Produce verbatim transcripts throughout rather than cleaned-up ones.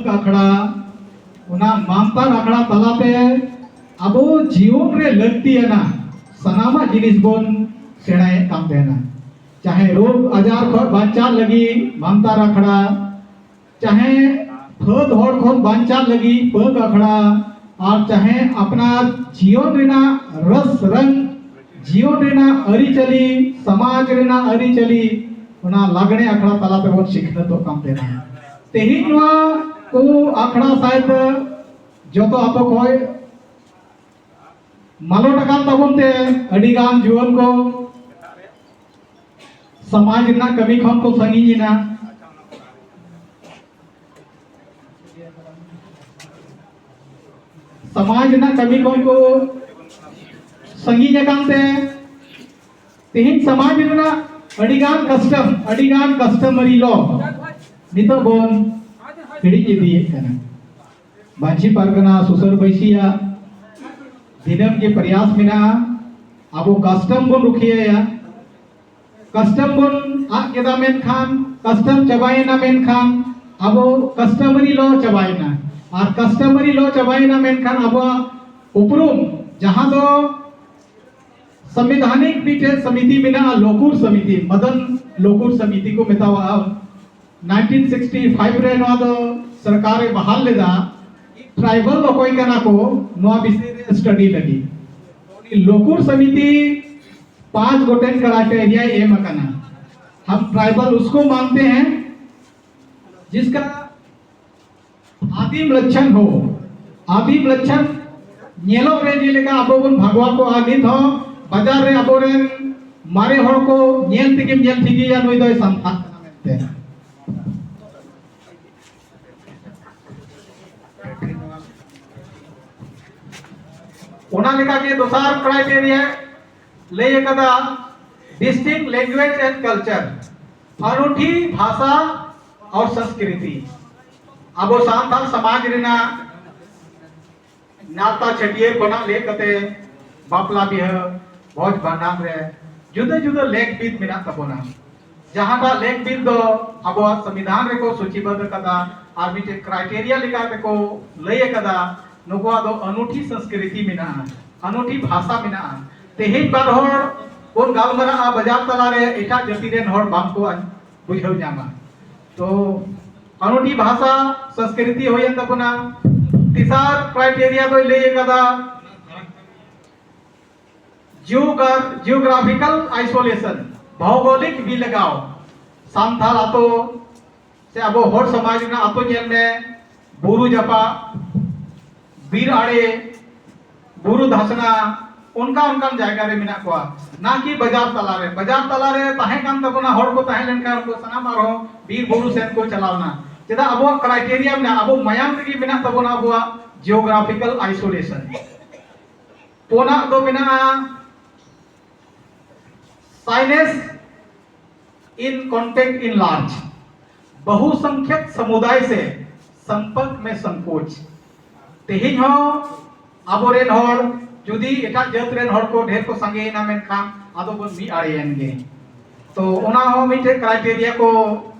ᱟᱠᱷᱲᱟ, ᱚᱱᱟ ᱢᱟᱱᱛᱟᱨ ᱟᱠᱷᱲᱟ ᱛᱟᱞᱟᱛᱮ ᱟᱵᱚ ᱡᱤᱭᱚᱱ ᱨᱮ ᱞᱟᱹᱠᱛᱤᱭᱟᱱᱟ ᱥᱟᱱᱟᱢᱟᱜ ᱡᱤᱱᱤᱥ ᱵᱚᱱ ᱥᱮᱬᱟᱭᱮᱫ ᱠᱟᱱ ᱛᱟᱦᱮᱱᱟ᱾ ᱪᱟᱦᱮ ᱨᱳᱜᱽ ᱟᱡᱟᱨ ᱠᱷᱚᱱ ᱵᱟᱧᱪᱟᱜ ᱞᱟᱹᱜᱤᱫ ᱢᱟᱱᱛᱟᱨ ᱟᱠᱷᱲᱟ, ᱪᱟᱦᱮ ᱯᱷᱟᱹᱫ ᱦᱚᱲ ᱠᱷᱚᱱ ᱵᱟᱧᱪᱟᱜ ᱞᱟᱹᱜᱤᱫ ᱯᱟᱹᱠ ᱟᱠᱷᱲᱟ, ᱟᱨ ᱪᱟᱦᱮ ᱟᱯᱱᱟᱨ ᱡᱤᱭᱚᱱ ᱨᱮᱱᱟᱜ ᱨᱟᱹᱥ ᱨᱟᱹᱝ, ᱡᱤᱭᱚᱱ ᱨᱮᱱᱟᱜ ᱟᱹᱨᱤᱪᱟᱹᱞᱤ, ᱥᱚᱢᱟᱡᱽ ᱨᱮᱱᱟᱜ ᱟᱹᱨᱤᱪᱟᱹᱞᱤ, ᱚᱱᱟ ᱞᱟᱜᱽᱬᱮ ᱟᱠᱷᱲᱟ ᱛᱟᱞᱟ ᱛᱮᱵᱚᱱ ᱥᱤᱠᱷᱱᱟᱹᱛᱚᱜ ᱠᱟᱱ ᱛᱟᱦᱮᱱᱟ᱾ ᱛᱮᱦᱮᱧ ᱱᱚᱣᱟ ᱠᱚ ᱟᱠᱷᱲᱟ ᱥᱟᱭᱫ ᱡᱚᱛᱚ ᱟᱛᱳ ᱠᱷᱚᱱ ᱢᱟᱞᱚᱴ ᱟᱠᱟᱱ ᱛᱟᱵᱚᱱ ᱛᱮ ᱟᱹᱰᱤ ᱜᱟᱱ ᱡᱩᱣᱟᱹᱱ ᱠᱚ ᱥᱚᱢᱟᱡᱽ ᱨᱮᱱᱟᱜ ᱠᱟᱹᱢᱤ ᱠᱷᱚᱱ ᱠᱚ ᱥᱟᱺᱜᱤᱧ ᱮᱱᱟ᱾ ᱥᱚᱢᱟᱡᱽ ᱨᱮᱱᱟᱜ ᱠᱟᱹᱢᱤ ᱠᱷᱚᱱ ᱠᱚ ᱥᱟᱺᱜᱤᱧ ᱟᱠᱟᱱ ᱛᱮ ᱛᱮᱦᱮᱧ ᱥᱚᱢᱟᱡᱽ ᱨᱮᱱᱟᱜ ᱟᱹᱰᱤ ᱜᱟᱱ ᱠᱟᱥᱴᱚᱢ, ᱟᱹᱰᱤ ᱜᱟᱱ ᱠᱟᱥᱴᱚᱢᱟᱨᱤ ᱞᱚ ᱱᱤᱛᱚᱜ ᱵᱚᱱ ᱦᱤᱲᱤᱧ ᱤᱫᱤᱭᱮᱫ ᱠᱟᱱᱟ᱾ ᱢᱟᱹᱡᱷᱤ ᱯᱟᱨᱜᱟᱱᱟ ᱥᱩᱥᱟᱹᱨ ᱵᱟᱹᱭᱥᱤᱭᱟᱜ ᱫᱤᱱᱟᱹᱢ ᱜᱮ ᱯᱨᱚᱭᱟᱥ ᱢᱮᱱᱟᱜᱼᱟ, ᱟᱵᱚ ᱠᱟᱥᱴᱚᱢ ᱵᱚᱱ ᱨᱩᱠᱷᱤᱭᱟᱹᱭᱟ᱾ ᱠᱟᱥᱴᱚᱢ ᱵᱚᱱ ᱟᱫ ᱠᱮᱫᱟ, ᱢᱮᱱᱠᱷᱟᱱ ᱠᱟᱥᱴᱚᱢ ᱪᱟᱵᱟᱭᱮᱱᱟ, ᱢᱮᱱᱠᱷᱟᱱ ᱟᱵᱚ ᱠᱟᱥᱴᱚᱢᱟᱨᱤ ᱞᱚ ᱪᱟᱵᱟᱭᱮᱱᱟ᱾ ᱟᱨ ᱠᱟᱥᱴᱚᱢᱟᱨᱤ ᱞᱚ ᱪᱟᱵᱟᱭᱮᱱᱟ, ᱢᱮᱱᱠᱷᱟᱱ ᱟᱵᱚᱣᱟᱜ ᱩᱯᱨᱩᱢ, ᱡᱟᱦᱟᱸ ᱫᱚ ᱥᱚᱝᱵᱤᱫᱷᱟᱱᱤᱠ ᱢᱤᱫᱴᱮᱱ ᱥᱚᱢᱤᱛᱤ ᱢᱮᱱᱟᱜᱼᱟ, ᱞᱳᱠᱩᱨ ᱥᱚᱢᱤᱛᱤ, ᱢᱚᱫᱚᱱ ᱞᱳᱠᱩᱨ ᱥᱚᱢᱤᱛᱤ ᱠᱚ ᱢᱮᱛᱟᱣᱟᱜᱼᱟ᱾ ᱱᱟᱭᱤᱱᱴᱤᱱ ᱥᱤᱠᱥᱴᱤ ᱯᱷᱟᱭᱤᱵᱷ ᱨᱮ ᱱᱚᱣᱟ ᱫᱚ ᱥᱚᱨᱠᱟᱨᱮ ᱵᱟᱦᱟᱞ ᱞᱮᱫᱟ, ᱴᱨᱟᱭᱵᱟᱞ ᱚᱠᱚᱭ ᱠᱟᱱᱟ ᱠᱚ ᱱᱚᱣᱟ ᱵᱤᱥᱚᱭ ᱨᱮ ᱥᱴᱟᱰᱤ ᱞᱟᱹᱜᱤᱫ᱾ ᱩᱱᱤ ᱞᱳᱠᱩᱨ ᱥᱚᱢᱤᱛᱤ ᱯᱟᱸᱪ ᱜᱚᱴᱮᱱ ᱠᱨᱟᱭᱴᱮᱨᱤᱭᱟᱭ ᱮᱢ ᱟᱠᱟᱱᱟ᱾ हम ट्राइबल उसको मानते हैं जिसका आदिम लक्षण हो। आदिम लक्षण ᱧᱮᱞᱚᱜ ᱨᱮ ᱡᱮᱞᱮᱠᱟ ᱟᱵᱚ ᱵᱚᱱ ᱵᱷᱟᱜᱽᱣᱟ ᱠᱚᱜᱼᱟ, ᱱᱤᱛ ᱦᱚᱸ ᱵᱟᱡᱟᱨ ᱨᱮ ᱟᱵᱚᱨᱮᱱ ᱢᱟᱨᱮ ᱦᱚᱲ ᱠᱚ ᱧᱮᱞ ᱛᱮᱜᱮᱢ ᱧᱮᱞ ᱴᱷᱤᱠᱮᱭᱟ ᱱᱩᱭ ᱫᱚᱭ ᱥᱟᱱᱛᱟᱲ ᱠᱟᱱᱟ ᱢᱮᱱᱛᱮ᱾ ᱚᱱᱟ ᱞᱮᱠᱟᱜᱮ ᱫᱚᱥᱟᱨ ᱠᱨᱟᱭᱴᱮᱨᱤᱭᱟ ᱞᱟᱹᱭ ᱟᱠᱟᱫᱟ, distinct language and culture, ᱟᱱᱩᱴᱷᱤ ᱵᱷᱟᱥᱟ ᱟᱨ ᱥᱚᱝᱥᱠᱨᱤᱛᱤ᱾ ᱟᱵᱚ ᱥᱟᱱᱛᱟᱲ ᱥᱚᱢᱟᱡᱽ ᱨᱮᱱᱟᱜ ᱱᱟᱯᱛᱟ ᱪᱷᱟᱹᱴᱭᱟᱹᱨ ᱠᱷᱚᱱᱟᱜ ᱞᱟᱹᱭ ᱠᱟᱛᱮ ᱵᱟᱯᱞᱟ ᱵᱤᱦᱟᱹ ᱵᱷᱚᱡᱽ ᱵᱷᱟᱸᱰᱟᱱ ᱨᱮ ᱡᱩᱫᱟᱹ ᱡᱩᱫᱟᱹ ᱞᱮᱠ ᱵᱤᱫ ᱢᱮᱱᱟᱜ ᱛᱟᱵᱚᱱᱟ᱾ ᱡᱟᱦᱟᱸᱴᱟᱜ ᱞᱮᱠ ᱵᱤᱞ ᱫᱚ ᱟᱵᱚᱣᱟᱜ ᱥᱚᱝᱵᱤᱫᱷᱟᱱ ᱨᱮᱠᱚ ᱥᱩᱪᱤᱵᱟᱫᱷ ᱟᱠᱟᱫᱟ ᱟᱨ ᱢᱤᱫᱴᱮᱱ ᱠᱨᱟᱭᱴᱮᱨᱤᱭᱟ ᱞᱮᱠᱟ ᱛᱮᱠᱚ ᱞᱟᱹᱭ ᱟᱠᱟᱫᱟ, ᱱᱩᱠᱩᱣᱟᱜ ᱫᱚ ᱟᱱᱩᱴᱷᱤ ᱥᱚᱝᱥᱠᱨᱤᱛᱤ ᱢᱮᱱᱟᱜᱼᱟ, ᱟᱱᱩᱴᱷᱤ ᱵᱷᱟᱥᱟ ᱢᱮᱱᱟᱜᱼᱟ᱾ ᱛᱮᱦᱮᱧ ᱵᱟᱨ ᱦᱚᱲ ᱵᱚᱱ ᱜᱟᱞᱢᱟᱨᱟᱜᱼᱟ ᱵᱟᱡᱟᱨ ᱛᱟᱞᱟᱨᱮ, ᱮᱴᱟᱜ ᱡᱟᱹᱛᱤ ᱨᱮᱱ ᱦᱚᱲ ᱵᱟᱝ ᱠᱚ ᱵᱩᱡᱷᱟᱹᱣ ᱧᱟᱢᱟ᱾ ᱛᱚ ᱟᱱᱩᱴᱷᱤ ᱵᱷᱟᱥᱟ ᱥᱚᱝᱥᱠᱨᱤᱛᱤ ᱦᱩᱭᱮᱱ ᱛᱟᱵᱚᱱᱟ᱾ ᱛᱮᱥᱟᱨ ᱠᱨᱟᱭᱴᱮᱨᱤᱭᱟ ᱫᱚᱭ ᱞᱟᱹᱭ ᱟᱠᱟᱫᱟ ᱡᱤᱭᱳᱜᱨᱟᱯᱷᱤᱠᱟᱞ ᱟᱭᱥᱳᱞᱮᱥᱚᱱ, ᱵᱷᱳᱜᱳᱞᱤᱠ ᱵᱤᱞᱟᱜᱟᱣ᱾ ᱥᱟᱱᱛᱟᱲ ᱟᱛᱳ ᱥᱮ ᱟᱵᱚ ᱦᱚᱲ ᱥᱚᱢᱟᱡᱽ ᱨᱮᱱᱟᱜ ᱟᱛᱳ ᱧᱮᱞ ᱢᱮ, ᱵᱩᱨᱩ ᱡᱟᱯᱟᱜ, ᱵᱤᱨ ᱟᱲᱮ, ᱵᱩᱨᱩ ᱫᱷᱟᱥᱱᱟ, ᱚᱱᱠᱟ ᱚᱱᱠᱟᱱ ᱡᱟᱭᱜᱟ ᱨᱮ ᱢᱮᱱᱟᱜ ᱠᱚᱣᱟ, ᱱᱟ ᱠᱤ ᱵᱟᱡᱟᱨ ᱛᱟᱞᱟᱨᱮ᱾ ᱵᱟᱡᱟᱨ ᱛᱟᱞᱟᱨᱮ ᱛᱟᱦᱮᱸ ᱠᱟᱱ ᱛᱟᱵᱚᱱᱟ, ᱦᱚᱲ ᱠᱚ ᱛᱟᱦᱮᱸ ᱞᱮᱱᱠᱷᱟᱱ ᱩᱱᱠᱩ ᱥᱟᱱᱟᱢ ᱟᱨᱦᱚᱸ ᱵᱤᱨ ᱵᱩᱨᱩ ᱥᱮᱱ ᱠᱚ ᱪᱟᱞᱟᱣᱱᱟ᱾ ᱪᱮᱫᱟᱜ? ᱟᱵᱚᱣᱟᱜ ᱠᱨᱟᱭᱴᱮᱨᱤᱭᱟ ᱢᱮᱱᱟᱜᱼᱟ, ᱟᱵᱚ ᱢᱟᱭᱟᱢ ᱨᱮᱜᱮ ᱢᱮᱱᱟᱜ ᱛᱟᱵᱚᱱᱟ ᱟᱵᱚᱣᱟᱜ ᱡᱤᱭᱳᱜᱨᱟᱯᱷᱤᱠᱟᱞ ᱟᱭᱥᱳᱞᱮᱥᱚᱱ᱾ ᱯᱩᱱᱟᱜ ᱫᱚ ᱢᱮᱱᱟᱜᱼᱟ ᱥᱟᱭᱱᱮᱥ ᱤᱱ ᱠᱚᱱᱴᱮᱠᱴ ᱤᱱ ᱞᱟᱨᱡᱽ, ᱵᱚᱦᱩ ᱥᱚᱝᱠᱷᱭᱟᱠ ᱥᱚᱢᱩᱫᱟᱭ ᱥᱮ ᱥᱚᱢᱯᱚᱨᱠ ᱢᱮ ᱥᱚᱝᱠᱳᱪ᱾ ᱛᱮᱦᱮᱧ ᱦᱚᱸ ᱟᱵᱚᱨᱮᱱ ᱦᱚᱲ ᱡᱩᱫᱤ ᱮᱴᱟᱜ ᱡᱟᱹᱛ ᱨᱮᱱ ᱦᱚᱲ ᱠᱚ ᱰᱷᱮᱨ ᱠᱚ ᱥᱟᱸᱜᱮᱭᱮᱱᱟ, ᱢᱮᱱᱠᱷᱟᱱ ᱟᱫᱚ ᱵᱚᱱ ᱢᱤᱫ ᱟᱲᱮᱭᱮᱱ ᱜᱮ᱾ ᱛᱚ ᱚᱱᱟ ᱦᱚᱸ ᱢᱤᱫᱴᱮᱡ ᱠᱨᱟᱭᱴᱮᱨᱤᱭᱟ ᱠᱚ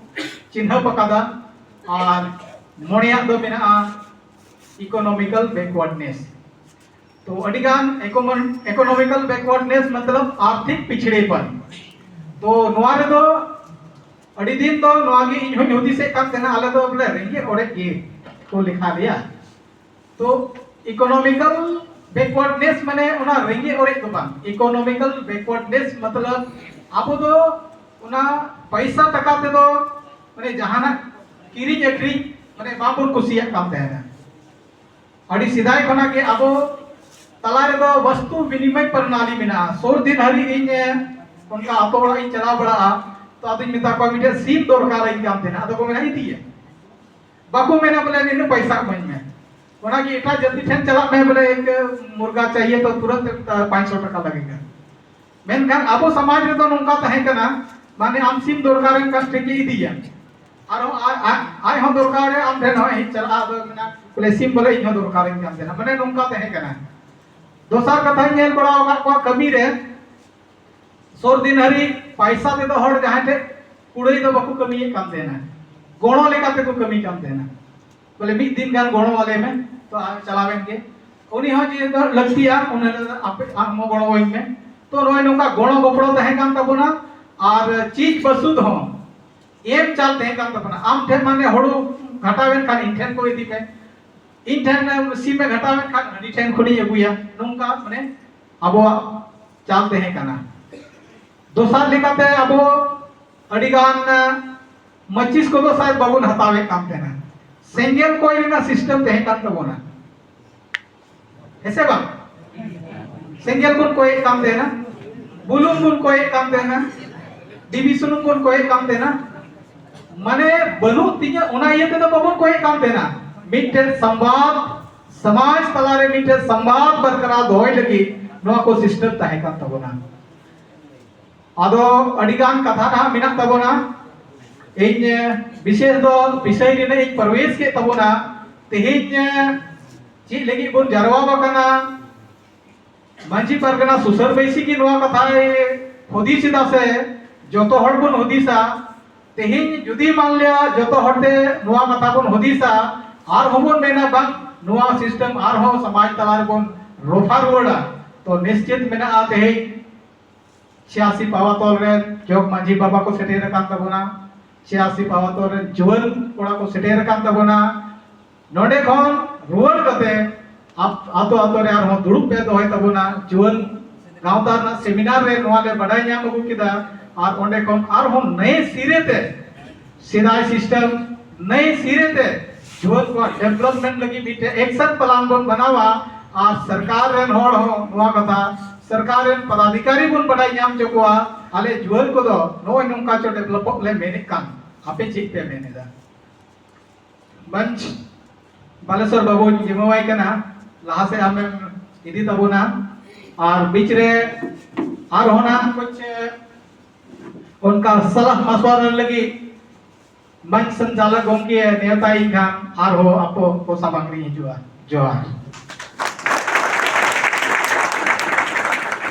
ᱪᱤᱱᱦᱟᱹᱯ ᱟᱠᱟᱫᱟ᱾ ᱟᱨ ᱢᱚᱬᱮᱭᱟᱜ ᱫᱚ ᱢᱮᱱᱟᱜᱼᱟ ᱤᱠᱳᱱᱚᱢᱤᱠᱟᱞ ᱵᱮᱠᱣᱟᱨᱰᱱᱮᱥ᱾ ᱛᱚ ᱟᱹᱰᱤ ᱜᱟᱱ ᱤᱠᱳᱱᱚᱢᱤᱠᱟᱞ ᱵᱮᱠᱣᱟᱨᱰᱱᱮᱥ ᱢᱚᱛᱞᱚᱵ ᱟᱨᱛᱷᱤᱠ ᱯᱤᱪᱷᱲᱮᱯᱚᱱ᱾ ᱛᱚ ᱱᱚᱣᱟ ᱨᱮᱫᱚ ᱟᱹᱰᱤ ᱫᱤᱱ ᱫᱚ ᱱᱚᱣᱟ ᱜᱮ ᱤᱧ ᱦᱚᱸᱧ ᱦᱩᱫᱤᱥᱮᱫ ᱠᱟᱱ ᱛᱟᱦᱮᱱᱟ, ᱟᱞᱮ ᱫᱚ ᱵᱚᱞᱮ ᱨᱮᱸᱜᱮᱡ ᱚᱲᱮᱡ ᱜᱮ ᱠᱚ ᱞᱮᱠᱷᱟ ᱞᱮᱭᱟ᱾ ᱛᱚ ᱤᱠᱳᱱᱚᱢᱤᱠᱟᱞ ᱵᱮᱠᱣᱟᱨᱰᱱᱮᱥ ᱢᱟᱱᱮ ᱚᱱᱟ ᱨᱮᱸᱜᱮᱡ ᱚᱲᱮᱡ ᱫᱚ ᱵᱟᱝ᱾ ᱤᱠᱳᱱᱚᱢᱤᱠᱟᱞ ᱵᱮᱠᱣᱟᱨᱰᱱᱮᱥ ᱢᱚᱛᱞᱚᱵ ᱟᱵᱚ ᱫᱚ ᱚᱱᱟ ᱯᱚᱭᱥᱟ ᱴᱟᱠᱟ ᱛᱮᱫᱚ ᱢᱟᱱᱮ ᱡᱟᱦᱟᱱᱟᱜ ᱠᱤᱨᱤᱧ ᱟᱹᱠᱷᱨᱤᱧ ᱢᱟᱱᱮ ᱵᱟᱵᱚᱱ ᱠᱩᱥᱤᱭᱟᱜ ᱠᱟᱱ ᱛᱟᱦᱮᱱᱟ᱾ ᱟᱹᱰᱤ ᱥᱮᱫᱟᱭ ᱠᱷᱚᱱᱟᱜ ᱜᱮ ᱟᱵᱚ ᱛᱟᱞᱟ ᱨᱮᱫᱚ ᱵᱚᱥᱛᱩ ᱵᱤᱱᱤᱢᱚᱭ ᱯᱨᱚᱱᱟᱞᱤ ᱢᱮᱱᱟᱜᱼᱟ᱾ ᱥᱩᱨ ᱫᱤᱱ ᱦᱟᱹᱨᱤᱡ ᱤᱧ, ᱮ, ᱚᱱᱠᱟ ᱟᱛᱳ ᱚᱲᱟᱜ ᱤᱧ ᱪᱟᱞᱟᱣ ᱵᱟᱲᱟᱜᱼᱟ, ᱛᱚ ᱟᱫᱚᱧ ᱢᱮᱛᱟ ᱠᱚᱣᱟ, "ᱢᱤᱫᱴᱮᱱ ᱥᱤᱢ ᱫᱚᱨᱠᱟᱨᱟᱹᱧ ᱠᱟᱱ ᱛᱟᱦᱮᱱᱟ", ᱟᱫᱚ ᱠᱚ ᱢᱮᱱᱟ, "ᱤᱫᱤᱭᱮᱢ?" ᱵᱟᱠᱚ ᱢᱮᱱᱟ ᱵᱚᱞᱮ, "ᱱᱤᱱᱟᱹᱜ ᱯᱚᱭᱥᱟ ᱤᱢᱟᱹᱧ ᱢᱮ᱾" ᱚᱱᱟᱜᱮ ᱮᱴᱟᱜ ᱡᱟᱹᱛᱤ ᱴᱷᱮᱱ ᱪᱟᱞᱟᱜ ᱢᱮ ᱵᱚᱞᱮ, "ᱮᱠ ᱢᱩᱨᱜᱟ ᱪᱟᱦᱤᱭᱮ ᱛᱚ ᱛᱩᱨᱟᱱᱛ ᱯᱟᱸᱪ ᱥᱚ ᱴᱟᱠᱟ ᱞᱟᱜᱮᱜᱟ᱾" ᱢᱮᱱᱠᱷᱟᱱ ᱟᱵᱚ ᱥᱚᱢᱟᱡᱽ ᱨᱮᱫᱚ ᱱᱚᱝᱠᱟ ᱛᱟᱦᱮᱸ ᱠᱟᱱᱟ, ᱢᱟᱱᱮ ᱟᱢ ᱥᱤᱢ ᱫᱚᱨᱠᱟᱨᱮᱢ ᱠᱟᱱ ᱴᱷᱤᱠ ᱜᱮ ᱤᱫᱤᱭᱟ, ᱟᱨᱦᱚᱸ ᱟᱡ, ᱟᱡ, ᱟᱡ ᱦᱚᱸ ᱫᱚᱨᱠᱟᱨᱮ ᱟᱢ ᱴᱷᱮᱱ ᱦᱚᱸ ᱦᱮᱡ ᱪᱟᱞᱟᱜᱼᱟ, ᱟᱫᱚ ᱢᱮᱱᱟ ᱵᱚᱞᱮ, "ᱥᱤᱢ ᱵᱚᱞᱮ ᱤᱧ ᱦᱚᱸ ᱫᱚᱨᱠᱟᱨᱤᱧ ᱠᱟᱱ ᱛᱟᱦᱮᱱᱟ", ᱢᱟᱱᱮ ᱱᱚᱝᱠᱟ ᱛᱟᱦᱮᱸ ᱠᱟᱱᱟ᱾ ᱫᱚᱥᱟᱨ ᱠᱟᱛᱷᱟᱧ ᱧᱮᱞ ᱵᱟᱲᱟ ᱟᱠᱟᱫ ᱠᱚᱣᱟ ᱠᱟᱹᱢᱤ ᱨᱮ, ᱥᱩᱨ ᱫᱤᱱ ᱦᱟᱹᱨᱤᱡ ᱯᱟᱭᱥᱟ ᱛᱮᱫᱚ ᱦᱚᱲ ᱡᱟᱦᱟᱸᱭ ᱴᱷᱮᱡ ᱠᱩᱲᱟᱹᱭ ᱫᱚ ᱵᱟᱠᱚ ᱠᱟᱹᱢᱤᱭᱮᱫ ᱠᱟᱱ ᱛᱟᱦᱮᱱᱟ, ᱜᱚᱲᱚ ᱞᱮᱠᱟ ᱛᱮᱠᱚ ᱠᱟᱹᱢᱤ ᱠᱟᱱ ᱛᱟᱦᱮᱱᱟ᱾ ᱵᱚᱞᱮ ᱢᱤᱫ ᱫᱤᱱ ᱜᱟᱱ ᱜᱚᱲᱚ ᱟᱞᱮ ᱢᱮ, ᱛᱚ ᱟᱨ ᱪᱟᱞᱟᱣᱮᱱ ᱜᱮ᱾ ᱩᱱᱤ ᱦᱚᱸ ᱡᱮ ᱫᱚ ᱞᱟᱹᱠᱛᱤᱭᱟ, ᱩᱱᱤ ᱫᱚ ᱟᱯᱮ ᱟᱢ ᱦᱚᱸ ᱜᱚᱲᱚ ᱟᱹᱧ ᱢᱮ᱾ ᱛᱚ ᱱᱚᱜᱼᱚᱭ ᱱᱚᱝᱠᱟ ᱜᱚᱲᱚ ᱜᱚᱯᱚᱲᱚ ᱛᱟᱦᱮᱸ ᱠᱟᱱ ᱛᱟᱵᱚᱱᱟ᱾ ᱟᱨ ᱪᱤᱡᱽ ᱵᱟᱹᱥᱩᱫ ᱦᱚᱸ ᱮᱢ ᱪᱟᱞ ᱛᱟᱦᱮᱸ ᱠᱟᱱ ᱛᱟᱵᱚᱱᱟ᱾ ᱟᱢ ᱴᱷᱮᱱ ᱢᱟᱱᱮ ᱦᱩᱲᱩ ᱜᱷᱟᱴᱟᱣᱮᱱ ᱠᱷᱟᱱ ᱤᱧ ᱴᱷᱮᱱ ᱠᱚ ᱤᱫᱤ ᱢᱮ, ᱤᱧ ᱴᱷᱮᱱ ᱥᱤᱢ ᱮ ᱜᱷᱟᱴᱟᱣᱮᱱ ᱠᱷᱟᱱ ᱦᱟᱹᱱᱤ ᱴᱷᱮᱱ ᱠᱷᱚᱱᱤᱧ ᱟᱹᱜᱩᱭᱟ᱾ ᱱᱚᱝᱠᱟ ᱢᱟᱱᱮ ᱟᱵᱚᱣᱟᱜ ᱪᱟᱞ ᱛᱟᱦᱮᱸ ᱠᱟᱱᱟ᱾ ᱫᱚᱥᱟᱨ ᱞᱮᱠᱟᱛᱮ ᱟᱵᱚ ᱟᱹᱰᱤᱜᱟᱱ ᱢᱟᱹᱪᱤᱥ ᱠᱚᱫᱚ ᱥᱟᱭᱮᱫ ᱵᱟᱵᱚᱱ ᱦᱟᱛᱟᱣᱮᱫ ᱠᱟᱱ ᱛᱟᱦᱮᱱᱟ᱾ ᱥᱮᱸᱜᱮᱞ ᱠᱚᱭ ᱨᱮᱱᱟᱜ ᱥᱤᱥᱴᱮᱢ ᱛᱟᱦᱮᱸ ᱠᱟᱱ ᱛᱟᱵᱚᱱᱟ, ᱦᱮᱸ ᱥᱮ ᱵᱟᱝ? ᱥᱮᱸᱜᱮᱞ ᱵᱚᱱ ᱠᱚᱭᱮᱫ ᱠᱟᱱ ᱛᱟᱦᱮᱱᱟ, ᱵᱩᱞᱩᱝ ᱵᱚᱱ ᱠᱚᱭᱮᱫ ᱠᱟᱱ ᱛᱟᱦᱮᱱᱟ, ᱰᱤᱵᱤ ᱥᱩᱱᱩᱢ ᱵᱚᱱ ᱠᱚᱭᱮᱫ ᱠᱟᱱ ᱛᱟᱦᱮᱱᱟ᱾ ᱢᱟᱱᱮ ᱵᱟᱹᱱᱩᱜ ᱛᱤᱧᱟᱹ ᱚᱱᱟ ᱤᱭᱟᱹ ᱛᱮᱫᱚ ᱵᱟᱵᱚᱱ ᱠᱚᱭᱮᱫ ᱠᱟᱱ ᱛᱟᱦᱮᱱᱟ᱾ ᱢᱤᱫᱴᱮᱱ ᱥᱚᱢᱵᱟᱫ, ᱥᱚᱢᱟᱡᱽ ᱛᱟᱞᱟᱨᱮ ᱢᱤᱫᱴᱮᱱ ᱥᱚᱢᱵᱟᱫ ᱵᱚᱨᱠᱟᱨᱟᱨ ᱫᱚᱦᱚᱭ ᱞᱟᱹᱜᱤᱫ ᱱᱚᱣᱟ ᱠᱚ ᱥᱤᱥᱴᱮᱢ ᱛᱟᱦᱮᱸ ᱠᱟᱱ ᱛᱟᱵᱚᱱᱟ᱾ ᱟᱫᱚ ᱟᱹᱰᱤᱜᱟᱱ ᱠᱟᱛᱷᱟ ᱱᱟᱦᱟᱜ ᱢᱮᱱᱟᱜ ᱛᱟᱵᱚᱱᱟ᱾ ᱤᱧ ᱵᱤᱥᱮᱥ ᱫᱚ ᱵᱤᱥᱚᱭ ᱨᱮᱱᱟᱜ ᱤᱧ ᱯᱨᱚᱵᱮᱥ ᱠᱮᱫ ᱛᱟᱵᱚᱱᱟ᱾ ᱛᱮᱦᱮᱧ ᱪᱮᱫ ᱞᱟᱹᱜᱤᱫ ᱵᱚᱱ ᱡᱟᱨᱣᱟ ᱟᱠᱟᱱᱟ? ᱢᱟᱹᱡᱷᱤ ᱯᱟᱨᱜᱟᱱᱟ ᱥᱩᱥᱟᱹᱨ ᱵᱟᱹᱭᱥᱤ ᱜᱮ ᱱᱚᱣᱟ ᱠᱟᱛᱷᱟᱭ ᱦᱩᱫᱤᱥ ᱮᱫᱟ ᱥᱮ ᱡᱚᱛᱚ ᱦᱚᱲ ᱵᱚᱱ ᱦᱩᱫᱤᱥᱟ? ᱛᱮᱦᱮᱧ ᱡᱩᱫᱤ ᱢᱟᱱ ᱞᱤᱭᱟ ᱡᱚᱛᱚ ᱦᱚᱲ ᱛᱮ ᱱᱚᱣᱟ ᱠᱟᱛᱷᱟ ᱵᱚᱱ ᱦᱩᱫᱤᱥᱟ, ᱟᱨᱦᱚᱸ ᱵᱚᱱ ᱢᱮᱱᱟ ᱵᱟᱝ ᱱᱚᱣᱟ ᱥᱤᱥᱴᱮᱢ ᱟᱨᱦᱚᱸ ᱥᱚᱢᱟᱡᱽ ᱛᱟᱞᱟ ᱨᱮᱵᱚᱱ ᱨᱚᱯᱷᱟ ᱨᱩᱣᱟᱹᱲᱟ, ᱛᱚ ᱱᱤᱥᱪᱤᱛ ᱢᱮᱱᱟᱜᱼᱟ ᱛᱮᱦᱮᱧ ᱪᱷᱤᱭᱟᱥᱤ ᱯᱟᱣᱟ ᱛᱚᱞ ᱨᱮᱱ ᱡᱚᱜᱽ ᱢᱟᱹᱡᱷᱤ ᱵᱟᱵᱟ ᱠᱚ ᱥᱮᱴᱮᱨ ᱟᱠᱟᱱ ᱛᱟᱵᱚᱱᱟ, ᱪᱷᱤᱭᱟᱥᱤ ᱯᱟᱣᱟ ᱛᱚᱞ ᱨᱮᱱ ᱡᱩᱣᱟᱹᱱ ᱠᱚᱲᱟ ᱠᱚ ᱥᱮᱴᱮᱨ ᱟᱠᱟᱱ ᱛᱟᱵᱚᱱᱟ᱾ ᱱᱚᱰᱮ ᱠᱷᱚᱱ ᱨᱩᱣᱟᱹᱲ ᱠᱟᱛᱮ ᱟᱯ- ᱟᱛᱳ ᱟᱛᱳ ᱨᱮ ᱟᱨᱦᱚᱸ ᱫᱩᱲᱩᱵ ᱯᱮ ᱫᱚᱦᱚᱭ ᱛᱟᱵᱚᱱᱟ᱾ ᱡᱩᱣᱟᱹᱱ ᱜᱟᱶᱛᱟ ᱨᱮᱱᱟᱜ ᱥᱮᱢᱤᱱᱟᱨ ᱨᱮ ᱱᱚᱣᱟ ᱞᱮ ᱵᱟᱰᱟᱭ ᱧᱟᱢ ᱟᱹᱜᱩ ᱠᱮᱫᱟ, ᱟᱨ ᱚᱸᱰᱮ ᱠᱷᱚᱱ ᱟᱨᱦᱚᱸ ᱱᱟᱭ ᱥᱤᱨᱮ ᱛᱮ ᱥᱮᱫᱟᱭ ᱥᱤᱥᱴᱮᱢ ᱱᱟᱭ ᱥᱤᱨᱮ ᱛᱮ ᱡᱩᱣᱟᱹᱱ ᱠᱚᱣᱟᱜ ᱰᱮᱵᱷᱞᱚᱯᱢᱮᱱᱴ ᱞᱟᱹᱜᱤᱫ ᱢᱤᱫᱴᱮᱱ ᱮᱠᱥᱚᱱ ᱯᱞᱟᱱ ᱵᱚᱱ ᱵᱮᱱᱟᱣᱟ᱾ ᱟᱨ ᱥᱚᱨᱠᱟᱨ ᱨᱮᱱ ᱦᱚᱲ ᱦᱚᱸ ᱱᱚᱣᱟ ᱠᱟᱛᱷᱟ ᱥᱚᱨᱠᱟᱨ ᱨᱮᱱ ᱯᱚᱫᱟᱫᱷᱤᱠᱟᱨᱤ ᱵᱚᱱ ᱵᱟᱰᱟᱭ ᱧᱟᱢ ᱦᱚᱪᱚ ᱠᱚᱣᱟ, ᱟᱞᱮ ᱡᱩᱣᱟᱹᱱ ᱠᱚᱫᱚ ᱱᱚᱜᱼᱚᱭ ᱱᱚᱝᱠᱟ ᱪᱚ ᱰᱮᱵᱷᱞᱚᱯᱚᱜ ᱞᱮ ᱢᱮᱱᱮᱫ ᱠᱟᱱ, ᱟᱯᱮ ᱪᱮᱫ ᱯᱮ ᱢᱮᱱ ᱮᱫᱟ? ᱢᱚᱧᱪ ᱵᱟᱞᱮᱥᱚᱨ ᱵᱟᱵᱩᱧ ᱮᱢᱟᱣᱟᱭ ᱠᱟᱱᱟ, ᱞᱟᱦᱟ ᱥᱮᱫ ᱟᱢᱮᱢ ᱤᱫᱤ ᱛᱟᱵᱚᱱᱟ᱾ ᱟᱨ ᱵᱤᱪ ᱨᱮ ᱟᱨᱦᱚᱸ ᱱᱟᱦᱟᱜ ᱠᱩᱪ ᱚᱱᱠᱟ ᱥᱟᱞᱟᱦ ᱢᱟᱥᱣᱟᱨᱟ ᱞᱟᱹᱜᱤᱫ ᱢᱚᱧᱪ ᱥᱚᱧᱪᱟᱞᱚᱠ ᱜᱚᱢᱠᱮ ᱱᱮᱣᱛᱟᱭᱤᱧ ᱠᱷᱟᱱ ᱟᱨᱦᱚᱸ ᱟᱯᱚ ᱠᱚ ᱥᱟᱢᱟᱝ ᱨᱤᱧ ᱦᱤᱡᱩᱜᱼᱟ᱾ ᱡᱚᱦᱟᱨ᱾